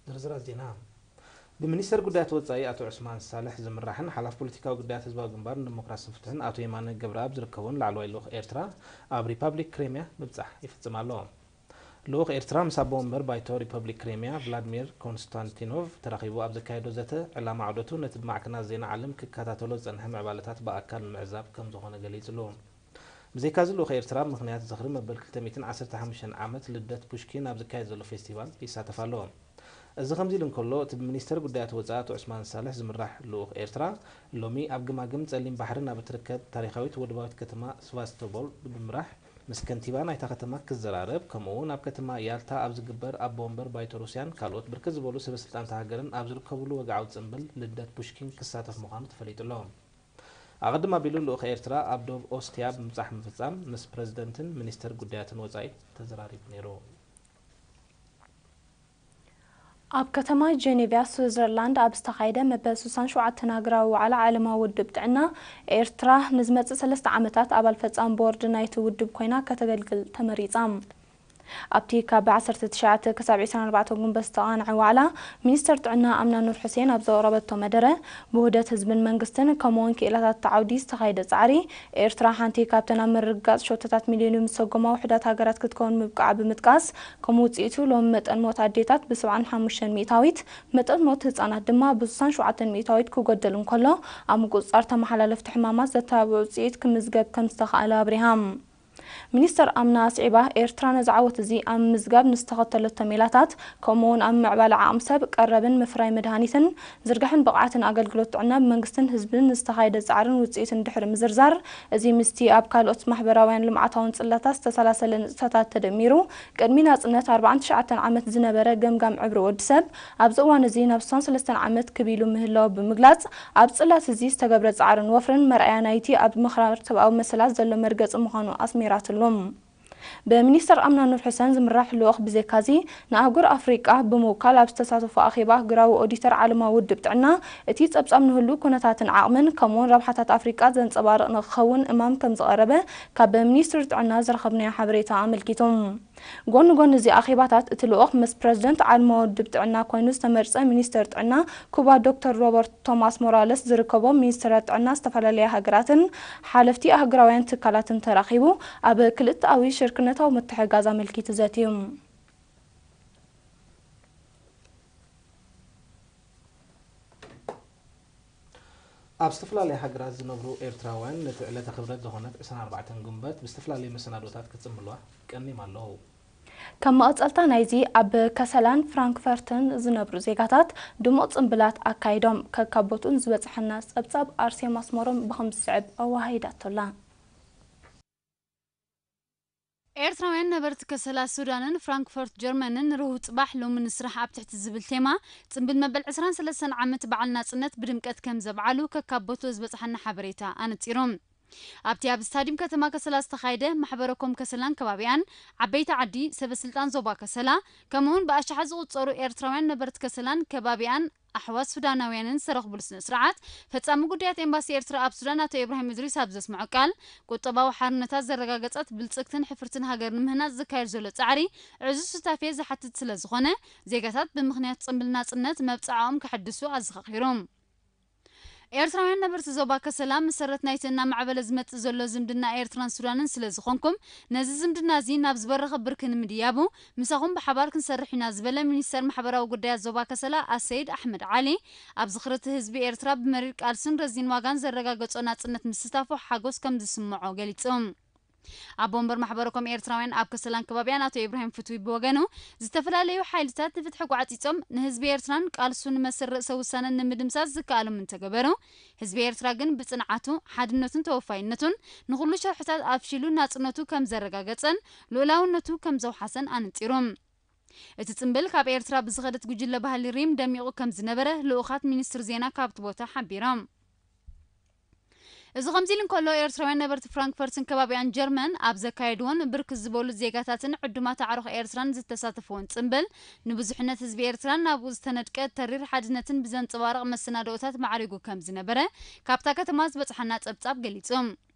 ዝርዝራት ዜና። ብሚኒስተር ጉዳያት ወጻኢ ኣቶ ዑስማን ሳልሕ ዝምራሕን ሓላፍ ፖለቲካዊ ጉዳያት ህዝባዊ ግንባር ንዲሞክራስን ፍትሕን ኣቶ የማነ ገብረኣብ ዝርከቡን ላዕለዋይ ልኡኽ ኤርትራ ኣብ ሪፓብሊክ ክሬምያ ምብጻሕ ይፍጽም ኣሎ። ልኡኽ ኤርትራ ምስ ኣቦ ወንበር ባይቶ ሪፓብሊክ ክሬምያ ቭላድሚር ኮንስታንቲኖቭ ተራኺቡ ኣብ ዘካየዶ ዘተ፣ ዕላማ ዑደቱ ነቲ ብማዕከናት ዜና ዓለም ክከታተሎ ዝጸንሐ ምዕባለታት ብኣካል ንምዕዛብ ከም ዝኾነ ገሊጹ ኣሎ። ብዘይካዚ፣ ልኡኽ ኤርትራ ምኽንያት ዝኽሪ መበል ክልተ ሚእትን ዓሰርተ ሓሙሽተን ዓመት ልደት ፑሽኪን ኣብ ዝካየድ ዘሎ ፌስቲቫል ይሳተፍ ኣሎ። እዚ ከምዚ ኢሉ እንከሎ፣ እቲ ብሚኒስተር ጉዳያት ወጻኢ ኣቶ ዑስማን ሳልሕ ዝምራሕ ልኡኽ ኤርትራ፣ ሎሚ ኣብ ግማግም ጸሊም ባሕሪ ናብ እትርከብ ታሪኻዊት ወደባዊት ከተማ ስቫስቶፖል ብምምራሕ፣ ምስ ከንቲባ ናይታ ከተማ ክዘራረብ፣ ከምኡ እውን ኣብ ከተማ ያልታ ኣብ ዝግበር ኣቦ ወንበር ባይቶ ሩስያን ካልኦት ብርክት ዝበሉ ሰበ ስልጣን እታ ሃገርን ኣብ ዝርከብሉ ወግዓዊ ጽምብል ልደት ፑሽኪን ክሳተፍ ምዃኑ ተፈሊጡ ኣሎ። ኣቐድም ኣቢሉ ልኡኽ ኤርትራ ኣብ ዶብ ኦስትያ ብምብጻሕ ምፍጻም ምስ ፕረዚደንትን ሚኒስተር ጉዳያትን ወጻኢ ተዘራሪቡ ነይሩ። ኣብ ከተማ ጀኔቭያ ስዊዘርላንድ ኣብ ዝተኻየደ መበል ስሳን ሸውዓተን ሃገራዊ ዋዕላ ዓለማዊ ውድብ ጥዕና፣ ኤርትራ ንዝመጽእ ሰለስተ ዓመታት ኣባል ፈጻሚ ቦርድ ናይቲ ውድብ ኮይና ከተገልግል ተመሪጻ። ኣብቲ ካብ ዓሰርተ ትሽዓተ ክሳብ ዕስራን ኣርባዕተን ጉንበት ዝተቓንዐ ዋዕላ፣ ሚኒስተር ጥዕና ኣምና ኑር ሑሴን ኣብ ዘቕረበቶ መደረ፣ ብውህደት ህዝብን መንግስትን ከምኡውን ክኢላታት እቲ ዓውዲ ዝተኻየደ ጻዕሪ፣ ኤርትራ ሓንቲ ካብተን ኣብ ምርግጋጽ ሸቶታት ሚልዮን ዝሰጎማ ውሑዳት ሃገራት ክትከውን ምብቃዓ ብምጥቃስ፣ ከም ውጽኢቱ ሎሚ መጠን ሞት ኣዴታት ብሰብዓን ሓሙሽተን ሚእታዊት፣ መጠን ሞት ህጻናት ድማ ብስሳን ሸውዓተን ሚእታዊት ክጎደል እንከሎ፣ ኣብ ምቁጽጻር ተመሓላለፍቲ ሕማማት ዘተባብዕ ውጽኢት ክምዝገብ ከም ዝተኻእለ ኣብሪሃ። ሚኒስተር ኣምና ኣስዒባ፣ ኤርትራ ነዚ ዓወት እዚ ኣብ ምምዝጋብ ንዝተኸተለቶ ሜላታት፣ ከምኡውን ኣብ ምዕባለ ዓቕሚ ሰብ፣ ቀረብን ምፍራይ መድሃኒትን፣ ዝርጋሕን ብቕዓትን ኣገልግሎት ጥዕና ብመንግስትን ህዝብን ዝተኻየደ ጻዕርን ውጽኢትን ድሕሪ ምዝርዛር፣ እዚ ምስቲ ኣብ ካልኦት ማሕበራውያን ልምዓታውን ጽላታት ዝተሰላሰለ ንጥፈታት ተደሚሩ፣ ቅድሚ ናጽነት ኣርባዓን ትሽዓተን ዓመት ዝነበረ ገምጋም ዕብሪ ወዲ ሰብ፣ ኣብዚ እዋን እዚ ናብ ስሳን ሰለስተን ዓመት ክብ ኢሉ ምህላው ብምግላጽ፣ ኣብ ጽላት እዚ ዝተገብረ ጻዕርን ወፍርን መርኣያ ናይቲ ኣብ ምኽራር ሰብኣዊ መሰላት ዘሎ መርገጺ ምዃኑ ኣስሚራትሉ። ብሚኒስተር ኣምና ኑር ሑሰን ዝምራሕ ልኡኽ ብዘይካዚ፣ ንኣህጉር ኣፍሪቃ ብምውካል ኣብ ዝተሳተፎ ኣኼባ ኣህጉራዊ ኦዲተር ዓለማዊ ውድብ ጥዕና፣ እቲ ጸብጻብ ንህሉው ኩነታትን ዓቕምን፣ ከምኡውን ረብሓታት ኣፍሪቃ ዘንጸባርቕ ንክኸውን እማም ከም ዝቐረበ ካብ ሚኒስትሪ ጥዕና ዝረኸብናዮ ሓበሬታ ኣመልኪቱ። ጎኒ ጎኒ እዚ ኣኼባታት፣ እቲ ልኡኽ ምስ ፕረዚደንት ዓለማዊ ውድብ ጥዕና ኮይኑ ዝተመርጸ ሚኒስተር ጥዕና ኩባ ዶክተር ሮበርት ቶማስ ሞራለስ ዝርከቦም ሚኒስተራት ጥዕና ዝተፈላለያ ሃገራትን ሓለፍቲ ኣህጉራውያን ትካላትን ተራኺቡ ኣብ ክልተኣዊ ሽርክነታዊ ምትሕግጋዝ ኣመልኪቱ ዘትዩ። ኣብ ዝተፈላለያ ሃገራት ዝነብሩ ኤርትራውያን ነቲ ዕለተ ክብረት ዝኾነት ዕስራን ኣርባዕተን ግንቦት ብዝተፈላለዩ መሰናዶታት ክጽምብልዋ ቀኒም ኣለዉ። ከም መቐጸልታ ናይዚ፣ ኣብ ከሰላን ፍራንክፈርትን ዝነብሩ ዜጋታት ድሙቕ ጽምብላት ኣካይዶም። ከካብ ቦትኡ ንዝበጽሐና ጸብጻብ ኣርሴማ ኣስመሮም ብኸም ዝስዕብ ኣወሃሂዳቶላ። ኤርትራውያን ነበርቲ ከሰላ ሱዳንን ፍራንክፈርት ጀርመንን ርሁው ጽባሕ ሎሚ ንስራሕ ኣብ ትሕቲ ዝብል ቴማ ጽምብል መበል ዕስራን ሰለስተን ዓመት በዓል ናጽነት ብድምቀት ከም ዘብዓሉ ከካብ ቦትኡ ዝበጽሐና ሓበሬታ ኣነጺሩ። ኣብቲ ኣብ ስታዲየም ከተማ ከሰላ ዝተኻየደ ማሕበረ ኮም ከሰላን ከባቢኣን፣ ዓበይቲ ዓዲ፣ ሰበ ስልጣን ዞባ ከሰላ፣ ከምኡውን ብኣሽሓት ዝቑጸሩ ኤርትራውያን ነበርቲ ከሰላን ከባቢኣን ኣሕዋት ሱዳናውያንን ዝተረኽቡሉ ስነ ስርዓት፣ ፈጻሚ ጉዳያት ኤምባሲ ኤርትራ ኣብ ሱዳን ኣቶ ኢብራሂም እድሪስ ኣብ ዘስምዖ ቃል፣ ቁጠባዊ ሓርነታ ዘረጋገጸት ብልጽግትን ሕፍርትን ሃገር ንምህናጽ ዝካየድ ዘሎ ጻዕሪ ዕዙዝ ሱታፌ ዝሓትት ስለ ዝኾነ፣ ዜጋታት ብምኽንያት ጽምብል ናጽነት መብጽዓኦም ከሐድሱ ኣዘኻኺሩ። ኤርትራውያን ነበርቲ ዞባ ከሰላ፣ መሰረት ናይቲ እናማዕበለ ዝመጽእ ዘሎ ዝምድና ኤርትራን ሱዳንን ስለ ዝኾንኩም፣ ነዚ ዝምድና እዚ ናብ ዝበረኸ ብርኪ ንምድያቡ፣ ምሳኹም ብሓባር ክንሰርሕ ኢና ዝበለ ሚኒስተር ማሕበራዊ ጉዳያት ዞባ ከሰላ ኣሰይድ ኣሕመድ ዓሊ፣ ኣብ ዝኽሪ እቲ ህዝቢ ኤርትራ ብመሪር ቃልስን ረዚን ዋጋን ዘረጋገጾ ናጽነት ምስታፉ ሓጎስ ከም ዝስምዖ ገሊጹ። ኣቦ ወንበር ማሕበረ ኮም ኤርትራውያን ኣብ ከሰላን ከባቢያን ኣቶ ኢብራሂም ፍትዊ ብወገኑ፣ ዝተፈላለዩ ሓይልታት ንፍትሒ ጓዕጺጾም ንህዝቢ ኤርትራን ቃልሱ ንመሰል ርእሰ ውሳነን ንምድምሳስ ዝከኣሎም እንተገበሩ፣ ህዝቢ ኤርትራ ግን ብጽንዓቱ፣ ሓድነቱን ተወፋይነቱን ንኹሉ ሸርሕታት ኣፍሺሉ ናጽነቱ ከም ዘረጋገጸን ልኡላውነቱ ከም ዘውሓሰን ኣነጺሩ። እቲ ጽምብል ካብ ኤርትራ ብዝኸደት ጉጅለ ባህሊ ሪም ደሚቑ ከም ዝነበረ ልኡኻት ሚኒስትሪ ዜና ካብቲ ቦታ ሓቢሮም። እዚ ከምዚ ኢሉ እንከሎ፣ ኤርትራውያን ነበርቲ ፍራንክፈርትን ከባቢኣን ጀርመን ኣብ ዘካየድዎን ብርክት ዝበሉ ዜጋታትን ዕዱማት ኣዕሩኽ ኤርትራን ዝተሳተፍዎን ጽምብል፣ ንብዙሕነት ህዝቢ ኤርትራን ናብኡ ዝተነድቀ ተሪር ሓድነትን ብዘንጸባርቕ መሰናድኦታት ማዕሪጉ ከም ዝነበረ፣ ካብታ ከተማ ዝበጽሓና ጸብጻብ ገሊጹ።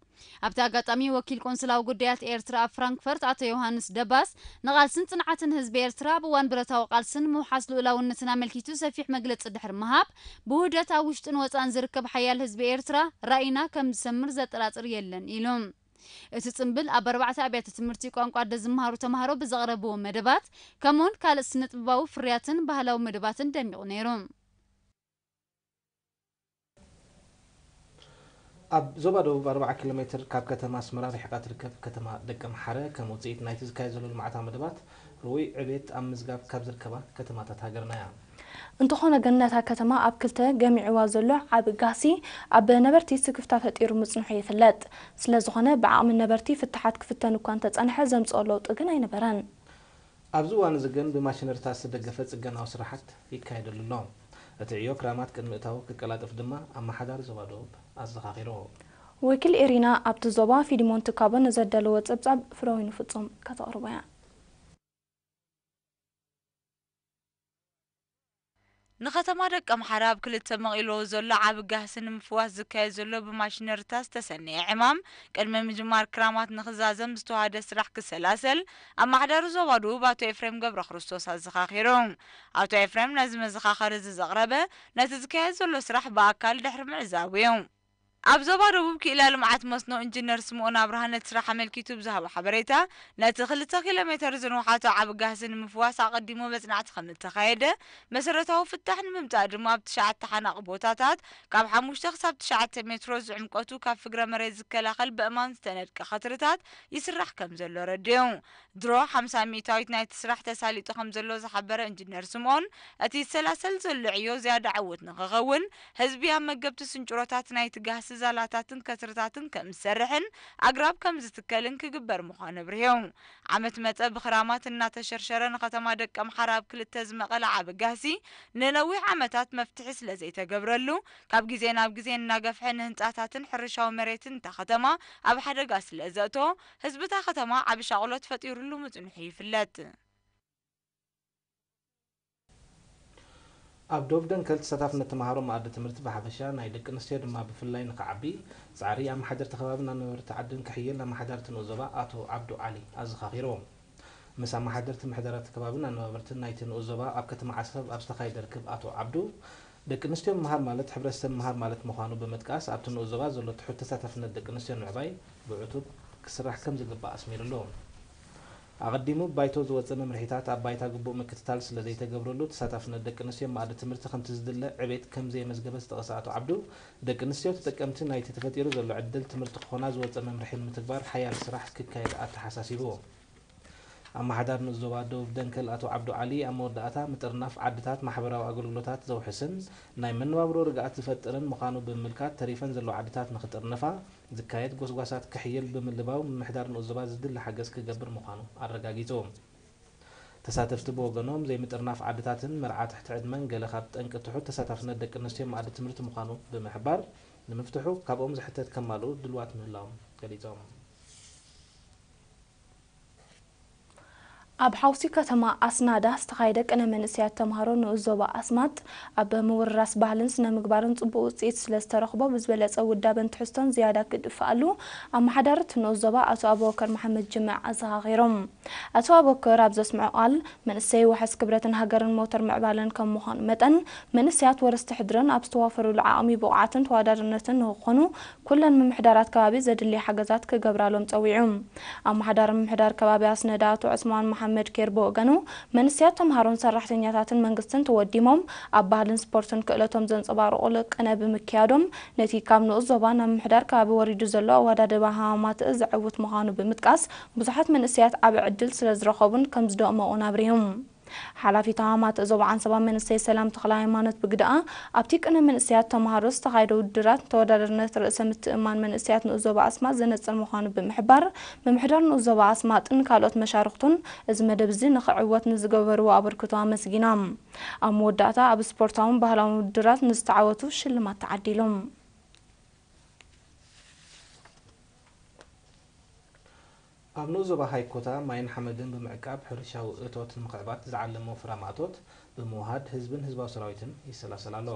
ኣብቲ ኣጋጣሚ ወኪል ቆንስላዊ ጉዳያት ኤርትራ ኣብ ፍራንክፈርት ኣቶ ዮሃንስ ደባስ ንቓልስን ጽንዓትን ህዝቢ ኤርትራ ኣብ እዋን ብረታዊ ቃልስን ምውሓስ ልኡላውነትን ኣመልኪቱ ሰፊሕ መግለጺ ድሕሪ ምሃብ፣ ብውህደት ኣብ ውሽጥን ወጻእን ዝርከብ ሓያል ህዝቢ ኤርትራ ራኢና ከም ዝሰምር ዘጠራጥር የለን ኢሉ። እቲ ጽምብል ኣብ ኣርባዕተ ኣብያተ ትምህርቲ ቋንቋ ኣደ ዝመሃሩ ተማሃሮ ብዘቕረብዎ መደባት ከምኡውን ካልእ ስነ ጥበባዊ ፍርያትን ባህላዊ መደባትን ደሚቑ ነይሩ። ኣብ ዞባ ደቡብ ኣርባዓ ኪሎ ሜትር ካብ ከተማ ኣስመራ ርሒቓ ትርከብ ከተማ ደቀምሓረ ከም ውጽኢት ናይቲ ዝካየድ ዘሎ ልምዓታዊ መደባት ርኡይ ዕቤት ኣብ ምዝጋብ ካብ ዝርከባ ከተማታት ሃገርና እያ። እንተኾነ ግን ነታ ከተማ ኣብ ክልተ ገሚዕዋ ዘሎ ዓቢ ጋህሲ ኣብ ነበርቲ ስክፍታ ፈጢሩ ምጽንሑ ይፍለጥ። ስለዝኾነ ብዓቕሚ ነበርቲ ፍታሓት ክፍተን እኳ እንተጸንሐ ዘምጽኦ ለውጢ ግን ኣይነበረን። ኣብዚ እዋን እዚ ግን ብማሽነሪታት ዝተደገፈ ጽገናዊ ስራሓት ይካየደሉ ኣሎ። እቲ ዕዮ ክራማት ቅድሚ እታው ክቀላጠፍ ድማ ኣመሓዳሪ ዞባ ደቡብ ኣዘኻኺሩ። ወኪል ኤሪና ኣብቲ ዞባ ፊሊሞን ትካቦ ንዘዳለዎ ጸብጻብ ፍረወይኑ ፍጹም ከተቕርቦ እያ። ንከተማ ደቀ ምሓረ ኣብ ክልተ መቒልዎ ዘሎ ዓቢ ጋህሲ ንምፍዋስ ዝካየድ ዘሎ ብማሽነሪታት ዝተሰነየ ዕማም፣ ቅድሚ ምጅማር ክራማት ንኽዛዘም ዝተዋሃደ ስራሕ ክሰላሰል፣ ኣመሓዳሪ ዞባ ደቡብ ኣቶ ኤፍሬም ገብረክርስቶስ ኣዘኻኺሩ። ኣቶ ኤፍሬም ነዚ መዘኻኸሪ እዚ ዘቕረበ፣ ነቲ ዝካየድ ዘሎ ስራሕ ብኣካል ድሕሪ ምዕዛቡ እዩ። ኣብ ዞባ ደቡብ ክኢላ ልምዓት መስኖ ኢንጂነር ስምኦን ኣብርሃ ነቲ ስራሕ ኣመልኪቱ ብዝሃቦ ሓበሬታ፣ ነቲ ክልተ ኪሎ ሜተር ዝንውሓቶ ዓቢ ጋህሲ ንምፍዋስ ኣቐዲሙ መጽናዕቲ ከም እተኻየደ፣ መሰረታዊ ፍታሕ ንምምጻእ ድማ ኣብ ትሽዓተ ሓናቕ ቦታታት ካብ ሓሙሽተ ክሳብ ትሽዓተ ሜትሮ ዝዕምቀቱ ካብ ፍግረ መሬት ዝከላኸል በእማን ዝተነድቀ ኸትርታት ይስራሕ ከም ዘሎ ረዲኡ። ድሮ ሓምሳ ሚእታዊት ናይቲ ስራሕ ተሳሊጡ ከም ዘሎ ዝሓበረ ኢንጂነር ስምኦን፣ እቲ ዝሰላሰል ዘሎ ዕዮ ዝያዳ ዕዉት ንኽኸውን፣ ህዝቢ ኣብ መገብቲ ስንጭሮታት ናይቲ ጋህሲ ዛላታትን ከትርታትን ከም ዝሰርሕን ኣግራብ ከም ዝትከልን ክግበር ምዃኑ ኣብሪሁ። ዓመት መጸ ብኽራማት እናተሸርሸረ ንከተማ ደቀምሓረ ኣብ ክልተ ዝመቐለ ዓቢ ጋህሲ ንነዊሕ ዓመታት መፍትሒ ስለ ዘይተገብረሉ፣ ካብ ግዜ ናብ ግዜ እናገፍሐ ንህንጻታትን ሕርሻዊ መሬትን እታ ከተማ ኣብ ሓደጋ ስለ ዘእቶ፣ ህዝቢ እታ ከተማ ዓቢ ሻቕሎት ፈጢሩሉ ምጽንሑ ይፍለጥ። ኣብ ዶብ ደንከል ተሳታፍነት ተምሃሮ መኣዲ ትምህርቲ ብሓፈሻ ናይ ደቂ ኣንስትዮ ድማ ብፍላይ ንክዓቢ ጻዕሪ ኣመሓደርቲ ከባብን ኣነባበርቲ ዓድን ክሕይል ኣመሓዳርቲ ንኡስ ዞባ ኣቶ ዓብዱ ዓሊ ኣዘኻኺሮም። ምስ ኣመሓደርቲ ምሕደራት ከባብን ኣነባበርትን ናይቲ ንኡስ ዞባ ኣብ ከተማ ዓሰብ ኣብ ዝተኻየደ ርክብ ኣቶ ዓብዱ፣ ደቂ ኣንስትዮ ምምሃር ማለት ሕብረተሰብ ምምሃር ማለት ምዃኑ ብምጥቃስ፣ ኣብቲ ንኡስ ዞባ ዘሎ ትሑት ተሳታፍነት ደቂ ኣንስትዮ ንምዕባይ ብዕቱብ ክስራሕ ከም ዝግባእ ኣስሚሩሉ። ኣቐዲሙ ባይቶ ዝወፀ መምርሒታት ኣብ ባይታ ግቡእ ምክትታል ስለ ዘይተገብረሉ፣ ተሳታፍነት ደቂ ኣንስትዮ ኣብ መኣዲ ትምህርቲ ከምቲ ዝድለ ዕቤት ከም ዘየመዝገበ ዝጠቐሰ ኣቶ ዓብዱ፣ ደቂ ኣንስትዮ ተጠቀምቲ ናይቲ ተፈጢሩ ዘሎ ዕድል ትምህርቲ ክኾና ዝወፀ መምርሒ ንምትግባር ሓያል ስራሕ ክካየድ ኣተሓሳሲቡ። ኣመሓዳሪ ንኡስ ዞባ ደቡብ ደንከል ኣቶ ዓብዱ ዓሊ ኣብ መወዳእታ፣ ምጥርናፍ ዓድታት ማሕበራዊ ኣገልግሎታት ዘውሕስን ናይ መነባብሮ ርግኣት ዝፈጥርን ምዃኑ ብምምልካት፣ ተሪፈን ዘለዋ ዓድታት ንኽጥርንፋ ዝካየድ ጎስጓሳት ክሕይል ብምልባው፣ ምምሕዳር ንኡስ ዞባ ዝድለ ሓገዝ ክገብር ምዃኑ ኣረጋጊጹ። ተሳተፍቲ ብወገኖም፣ ዘይምጥርናፍ ዓድታትን መርዓ ትሕቲ ዕድመን ገለ ካብ ጠንቂ ትሑት ተሳታፍነት ደቂ ኣንስትዮ መኣዲ ትምህርቲ ምዃኑ ብምሕባር፣ ንምፍትሑ ካብኦም ዝሕተት ከማልኡ ድልዋት ምህላዎም ገሊጾም። ኣብ ሓውሲ ከተማ ኣስናዳ ዝተኻየደ ቅነ መንእሰያት ተምሃሮ ንኡስ ዞባ ኣስማጥ ኣብ ምውርራስ ባህልን ስነ ምግባርን ጽቡቕ ውጽኢት ስለ ዝተረኽቦ ብዝበለጸ ውዳበን ትሕዝቶን ዝያዳ ክድፍኣሉ ኣመሓዳሪ እቲ ንኡስ ዞባ ኣቶ ኣቡበከር መሓመድ ጅምዕ ኣዘኻኺሮም። ኣቶ ኣቡበከር ኣብ ዘስምዖ ቃል፣ መንእሰይ ዋሕስ ክብረትን ሃገርን ሞተር ምዕባለን ከም ምዃኑ መጠን፣ መንእሰያት ወረስቲ ሕድርን ኣብ ዝተዋፈሩሉ ዓቕሚ ብቑዓትን ተወዳዳርነትን ንኽኾኑ ኩለን ምምሕዳራት ከባቢ ዘድሊ ሓገዛት ክገብራሎም ጸዊዑ። ኣመሓዳሪ ምምሕዳር ከባቢ ኣስነዳ ኣቶ ዑስማን መሓመድ ኬር ብወገኑ፣ መንእሰያት ተምሃሮን ሰራሕተኛታትን መንግስትን ተወዲሞም ኣብ ባህልን ስፖርትን ክእለቶም ዘንጸባርቑሉ ቅነ ብምክያዶም፣ ነቲ ካብ ንኡስ ዞባ ናብ ምምሕዳር ከባቢ ወሪዱ ዘሎ ኣወዳድባ ሃማማትእ ዘዕውት ምዃኑ ብምጥቃስ፣ ብዙሓት መንእሰያት ዓቢ ዕድል ስለ ዝረኸቡን ከም ዝደመቑን ኣብሪሆም። ሓላፊት ሃማማትእ ዞባ ዓንሰባ መንእሰይ ሰላም ተኽለ ሃይማኖት ብግደኣ፣ ኣብቲ ቅነ መንእሰያት ተምሃሮ ዝተኻየደ ውድድራት ተወዳዳርነት ርእሰ ምትእምማን መንእሰያት ንኡስ ዞባ ኣስማጥ ዘነጽር ምዃኑ ብምሕባር፣ ምምሕዳር ንኡስ ዞባ ኣስማጥን ካልኦት መሻርኽቱን እዚ መደብ እዚ ንኽዕወት ንዝገበርዎ ኣበርክቶ ኣመስጊና። ኣብ መወዳእታ ኣብ ስፖርታውን ባህላውን ውድድራት ንዝተዓወቱ ሽልማት ተዓዲሎም። ኣብ ንኡስ ዞባ ሃይኮታ ማይን ሓመድን ብምዕቃብ ሕርሻዊ እቶት ንምኽዕባት ዝዓለመ ወፍራም ማእቶት ብምውሃድ ህዝብን ህዝባዊ ሰራዊትን ይሰላሰል ኣሎ።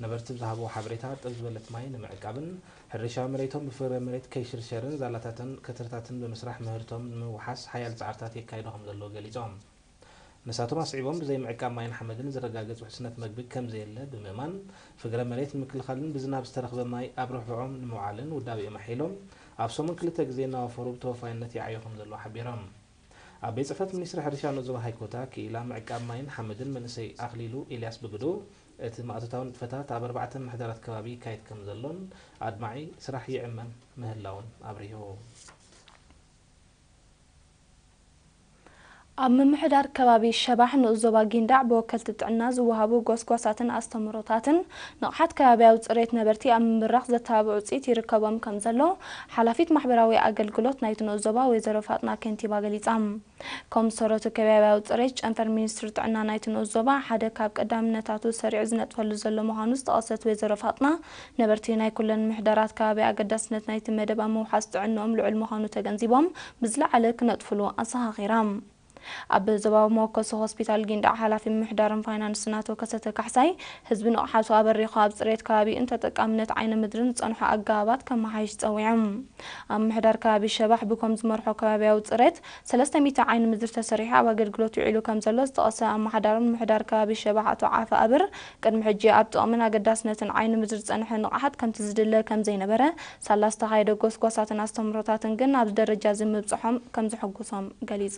ነበርቲ ብዝሃብዎ ሓበሬታ፣ ጥብ ዝበለት ማይ ንምዕቃብን ሕርሻዊ መሬቶም ብፍረ መሬት ከይሽርሸርን ዛላታትን ከተርታትን ብምስራሕ ምህርቶም ንምውሓስ ሓያል ጻዕርታት የካይዱ ከም ዘለዉ ገሊጾም። ንሳቶም ኣስዒቦም፣ ብዘይ ምዕቃብ ማይን ሓመድን ዝረጋገጽ ውሕስነት መግቢ ከም ዘየለ ብምእማን፣ ፍግረ መሬት ንምክልኻልን ብዝናብ ዝተረኽበ ማይ ኣብ ረብሕኦም ንምውዓልን ውዳቤኦም ኣሕይሎም፣ ኣብ ሰሙን ክልተ ግዜ እናወፈሩ ብተወፋይነት ይዓዩ ከም ዘለዉ ሓቢሮም። ኣብ ቤት ጽሕፈት ሚኒስትሪ ሕርሻ ንኡስ ዞባ ሃይኮታ ክኢላ ምዕቃብ ማይን ሓመድን መንእሰይ ኣኽሊሉ ኤልያስ ብግዱ፣ እቲ ማእቶታዊ ንጥፈታት ኣብ ኣርባዕተ ምምሕዳራት ከባቢ ይካየድ ከም ዘሎን ኣድማዒ ስራሕ ይዕመም ምህላውን ኣብሪሁ። ኣብ ምምሕዳር ከባቢ ሸባሕ ንኡስ ዞባ ጊንዳዕ ብወከልቲ ጥዕና ዝወሃቡ ጎስጓሳትን ኣስተምህሮታትን ንቕሓት ከባቢያዊ ጽሬት ነበርቲ ኣብ ምምራኽ ዘተባብዕ ውጽኢት ይርከቦም ከም ዘሎ ሓላፊት ማሕበራዊ ኣገልግሎት ናይቲ ንኡስ ዞባ ወይዘሮ ፋጥና ከንቲባ ገሊጻ። ኮምሰረቱ ከባቢያዊ ጽሬት ጨንፈር ሚኒስትሪ ጥዕና ናይቲ ንኡስ ዞባ ሓደ ካብ ቀዳምነታቱ ሰሪዑ ዝነጥፈሉ ዘሎ ምዃኑ ዝጠቐሰት ወይዘሮ ፋጥና፣ ነበርቲ ናይ ኩለን ምሕደራት ከባቢ ኣገዳስነት ናይቲ መደብ ኣብ ምውሓስ ጥዕንኦም ልዑል ምዃኑ ተገንዚቦም ብዝለዓለ ክነጥፍሉ ኣዘኻኺራ። ኣብ ዞባዊ መወከሲ ሆስፒታል ጊንዳዕ ሓላፊ ምምሕዳርን ፋይናንስን ኣቶ ከሰተ ካሕሳይ፣ ህዝቢ ንቕሓቱ ኣበሪኹ ኣብ ጽሬት ከባቢኡን ተጠቃምነት ዓይኒ ምድርን ዝጸንሑ ኣገባባት ከመሓይሽ ጸዊዖም። ኣብ ምሕዳር ከባቢ ሸባሕ ብኮም ዝመርሖ ከባቢያዊ ጽሬት ሰለስተ ሚእቲ ዓይኒ ምድሪ ተሰሪሑ ኣብ ኣገልግሎት ውዒሉ ከም ዘሎ ዝጠቐሰ ኣመሓዳርን ምሕዳር ከባቢ ሸባሕ ኣቶ ዓፈ ኣብር፣ ቅድሚ ሕጂ ኣብ ጥቕምን ኣገዳስነትን ዓይኒ ምድሪ ዝጸንሐ ንቕሓት ከምቲ ዝድለ ከም ዘይነበረ፣ ሳላ ዝተኻየደ ጎስጓሳትን ኣስተምህሮታትን ግን ኣብዚ ደረጃ እዚ ምብጽሖም ከም ዘሐጉሶም ገሊጹ።